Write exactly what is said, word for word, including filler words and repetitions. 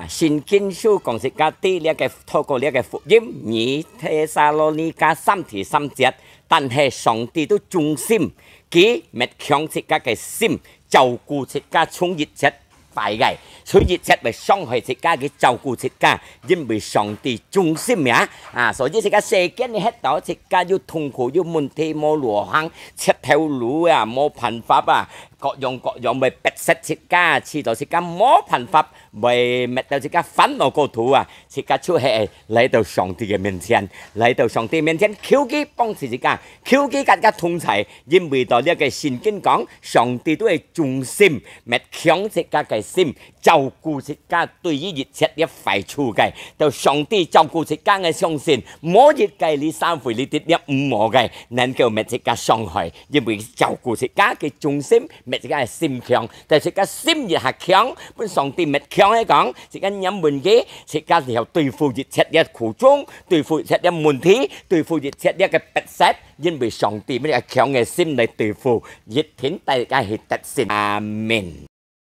聖經書講自家知這个透過這个福音，二帖撒羅尼迦三第三節，但係上帝都忠心，佢搣強自家个心，照顧自家從一切壞个，從一切會傷害自家个照顧自家，因為上帝忠心呀。啊，所以自家世間裡歇到自家有痛苦、有問題、無路行，切頭路啊，無辦法啊，各樣各樣會逼塞自家，使到自家無辦法。 會搣到自家煩惱過頭啊，自家就係來到上帝个面前，來到上帝面前求佢幫助自家，求佢甲自家同在，因為到這个聖經講，上帝都會忠心，搣強自家个心，照顧自家對於一切个壞處个，到上帝照顧自家个相信，無一个裡社會裡底這毋好个，能夠搣自家傷害，因為照顧自家个忠心，搣自家个心強，但自家心一下強， 分上帝搣強个講，自家念問佢，自家要對付一切个苦衷，對付一切个問題，對付一切个逼塞，因為上帝搣个強个心來對付，一定帶自家去得勝。阿門。